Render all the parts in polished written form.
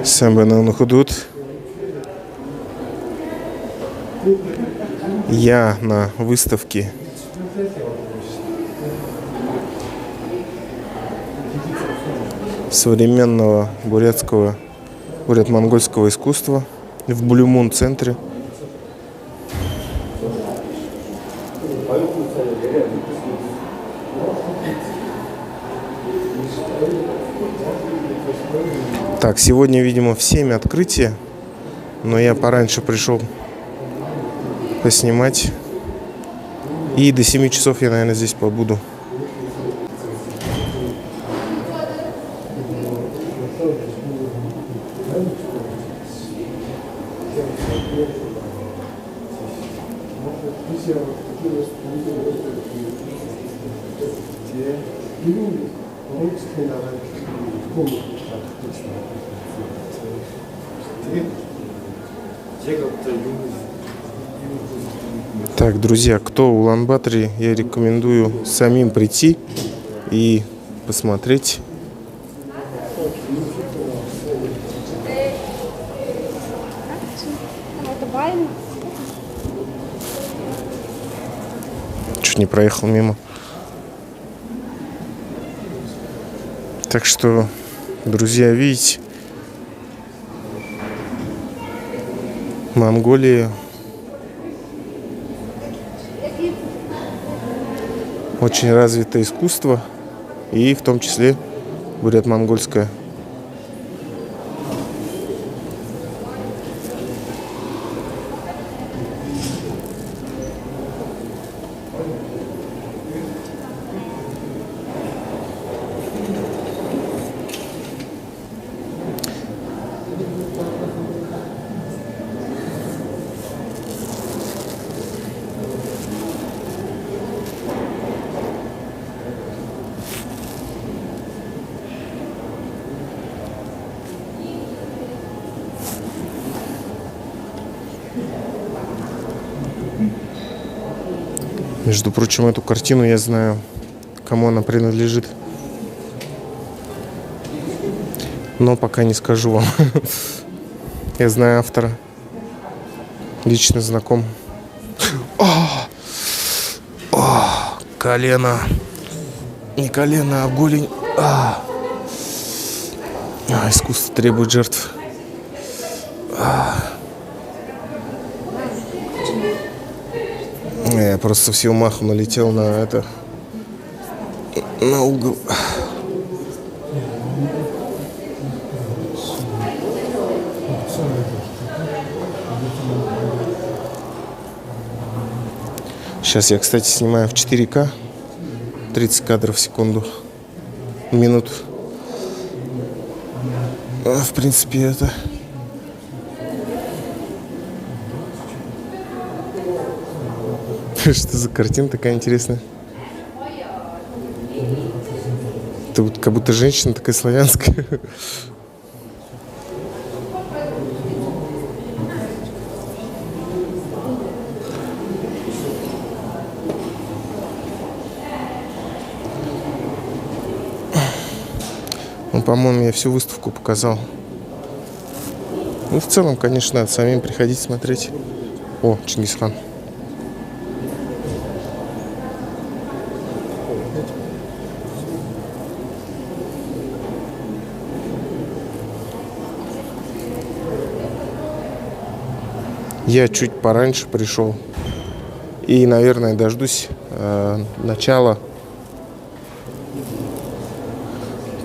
Сайн байна уу, нөхөдүүд? Я на выставке современного бурятского, бурят-монгольского искусства в Blue Moon центре. Так, сегодня, видимо, в 7 открытие, но я пораньше пришел поснимать. И до 7 часов я, наверное, здесь побуду. Так, друзья, кто в Улан-Баторе, я рекомендую самим прийти и посмотреть. Чуть не проехал мимо. Так что, друзья, видите, Монголия очень развитое искусство, и в том числе бурят-монгольское. Между прочим, эту картину я знаю, кому она принадлежит. Но пока не скажу вам. Я знаю автора. Лично знаком. О! О! Колено. Не колено, а голень. А! А, искусство требует жертв. Я просто всего маху налетел на это, на угол. Сейчас я, кстати, снимаю в 4К, 30 кадров в секунду, минут. В принципе, это... Что за картина такая интересная? Это вот как будто женщина такая славянская. Ну, по-моему, я всю выставку показал. Ну, в целом, конечно, надо самим приходить смотреть. О, Чингисхан. Я чуть пораньше пришел и, наверное, дождусь начала,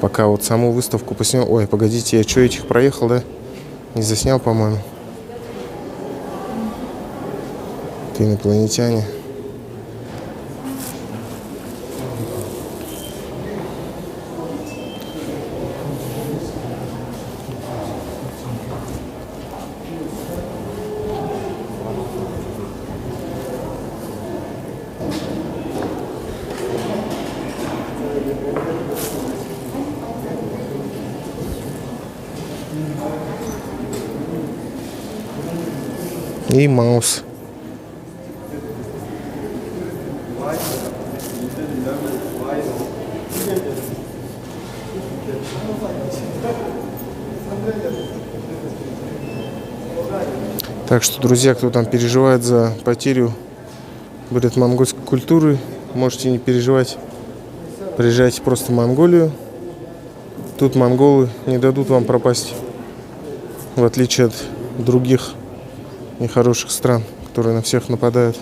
пока вот саму выставку посниму. Ой, погодите, я что, этих проехал, да? Не заснял, по-моему. Это инопланетяне. И Маус. Так что, друзья, кто там переживает за потерю бурят-монгольской культуры, можете не переживать. Приезжайте просто в Монголию. Тут монголы не дадут вам пропасть, в отличие от других нехороших стран, которые на всех нападают.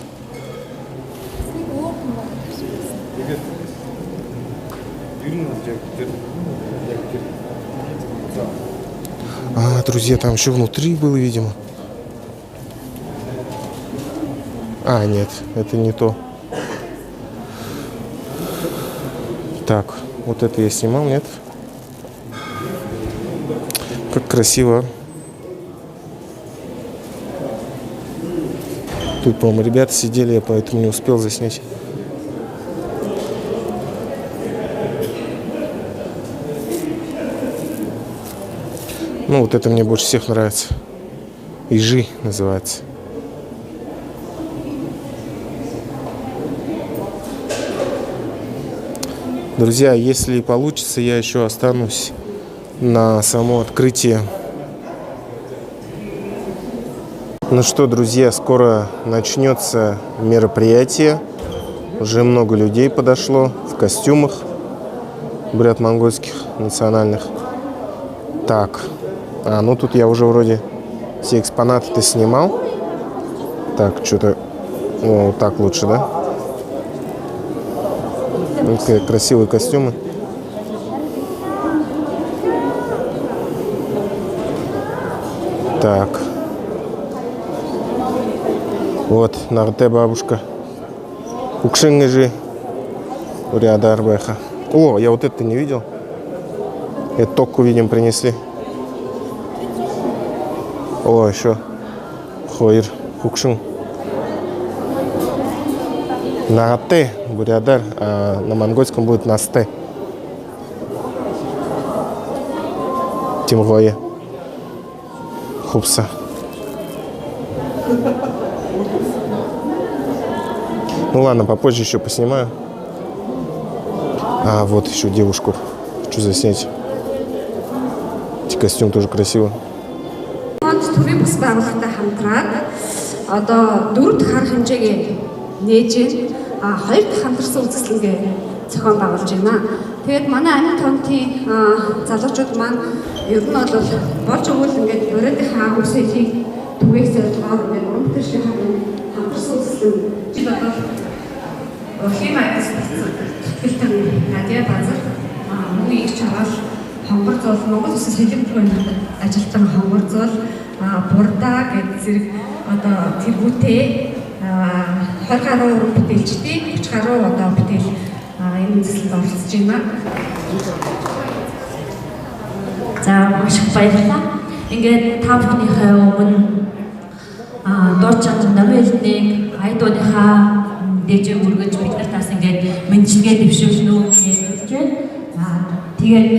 А, друзья, там еще внутри было, видимо. А, нет, это не то. Так, вот это я снимал, нет? Как красиво. Тут, по-моему, ребята сидели, я поэтому не успел заснять. Ну, вот это мне больше всех нравится. Ижи называется. Друзья, если получится, я еще останусь на само открытие. Ну что, друзья, скоро начнется мероприятие. Уже много людей подошло в костюмах бурят-монгольских национальных. Так, ну тут я уже вроде все экспонаты-то снимал. Так, что-то... Вот так лучше, да? Какие красивые костюмы. Так. Вот, нарте бабушка. Укшингажи. Урядарбеха. О, я вот это не видел. Это токку, видим, принесли. О, еще. Хойр. Хукшин. Нарте, бурядар, а на монгольском будет насте. Тимгое. Хупса. Ну ладно, попозже еще поснимаю. А, вот еще девушку хочу заснять. Эти костюм тоже красиво. Төрийн бас байгууллагатай хамтраад одоо дөрөв дахь арга хэмжээгээ нээж байна. А хоёр дахь хамтарсан үзэсгэлэнгээ зохион байгуулж байна. Тэгээд манай амин тонтын залуучууд маань ер нь бол болж өгвөл ингээд уруудынхаа үсэлийг түгээх зорилгоор ингээд уран бүтээлчдийн хамтарсан үзэсгэлэн жил одоо урлагийн маягаас бүртгэлтэн Надя Базар мөн их чагаал хонгор зуул Монгол Улсын сэлэг төвөнд ажилтан хонгор зуул бурдаа гэдэг зэрэг одоо тэргүүтээ 20 гаруй уран бүтээлчдийн 30 гаруй одоо бүтээл энэ үзэсгэлэнд оролцож байна. За маш их баярлалаа. Ингээд та бүхнийхээ өмнө дуучин Номын Эрдэнэ ая дууныхаа дэжээ өргөж бид нар тас ингээд мэдчилгээ дэвшүүлнэ үү гэж байна. Тэгээд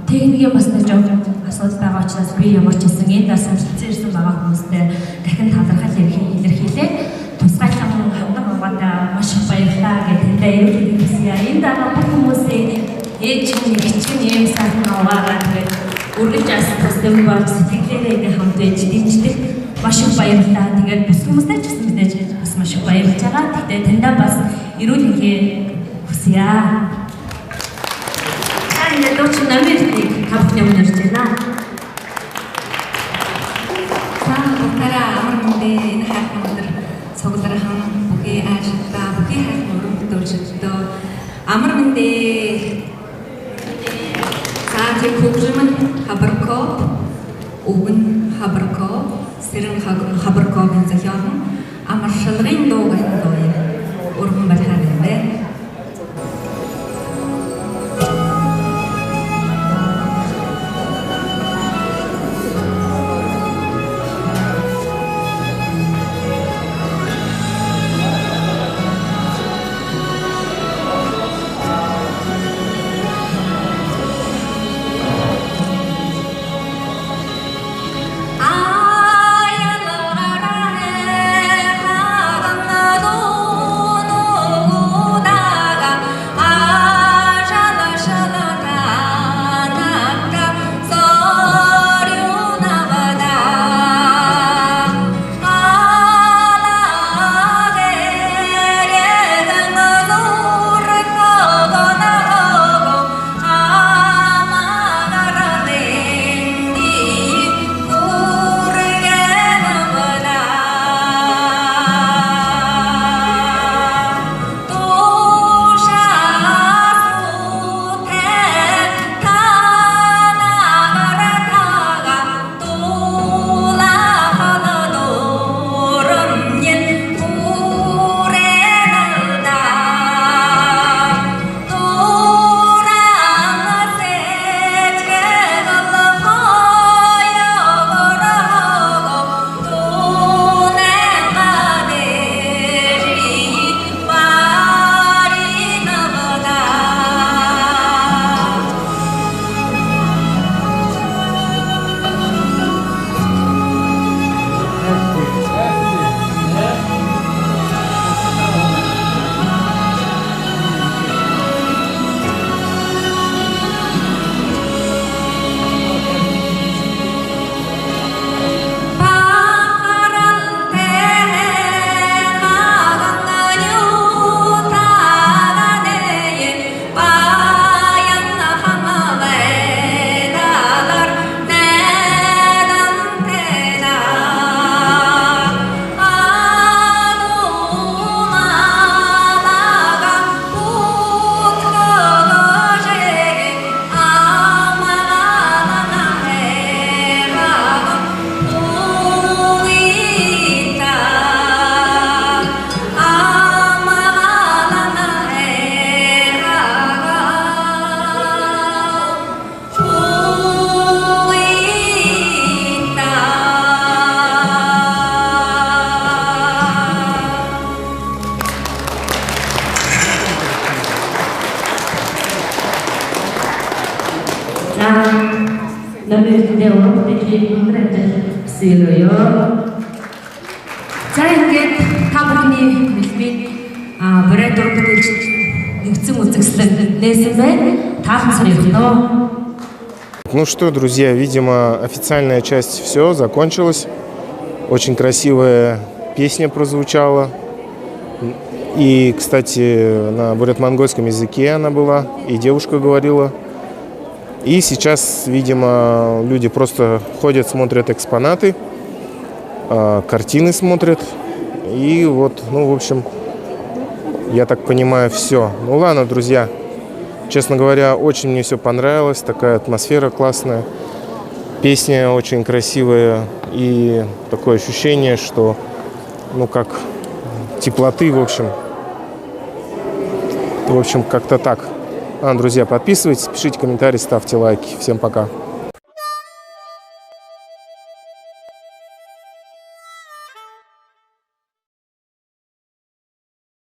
техникийн бас нэг жоохон асуудал байгаа учраас би ямар ч гэсэн энд бас суралцсан ирсэн байгаа хүмүүстэй дахин талархал илэрхийлээ. Тусгайлан хандан угаандаа маш их баярлалаа гэж таньдаа эрүүл хүсье. Энд байгаа бүх хүмүүсийн ээж чинь эгч чинь ийм сайхан угаагаа тэгээд үргэлж ас тусдам болж сэтгэлээрээ ингээд хамт байж дэмждэг маш их баярлалаа. Тэгээд бус хүмүүстэй ч гэсэн мэдээж бас маш их баярлж байгаа. Гэхдээ таньдаа бас эрүүл энхийг хүсье. Та ингээд дуучин Номын Эрдэнэ та бүхний өмнө ирж байна. Та бүгдээрээ амар мэндэ энэ хайрхан өдөр цуглархан бүхий аашигтай бүхий хайрхан өрөм бүтээлчдөө амар мэндэ. За тэг хөгжим нь хабаркоп, үгэн хабаркоп, сэрэн хабаркопын зохион амар шалгын дуу гэх дуу өргөн барихаар юм бэ. Баярлалаа. Номердээ уран бүтээлийн өндөр амжилт хүсье. За, ингээд та бүхний бэлбийг Бурайд уран бүтээлч нэгдсэн үзэсгэлэн нээсэн байна. Таалан сонирхноо. Ну что, друзья, видимо, официальная часть все закончилась. Очень красивая песня прозвучала. И, кстати, на бурят-монгольском языке она была, и девушка говорила. И сейчас, видимо, люди просто ходят, смотрят экспонаты, картины смотрят. И вот, ну, в общем, я так понимаю, все. Ну ладно, друзья, честно говоря, очень мне все понравилось. Такая атмосфера классная. Песня очень красивая. И такое ощущение, что, ну, как теплоты, в общем. В общем, как-то так. Друзья, подписывайтесь, пишите комментарии, ставьте лайки. Всем пока.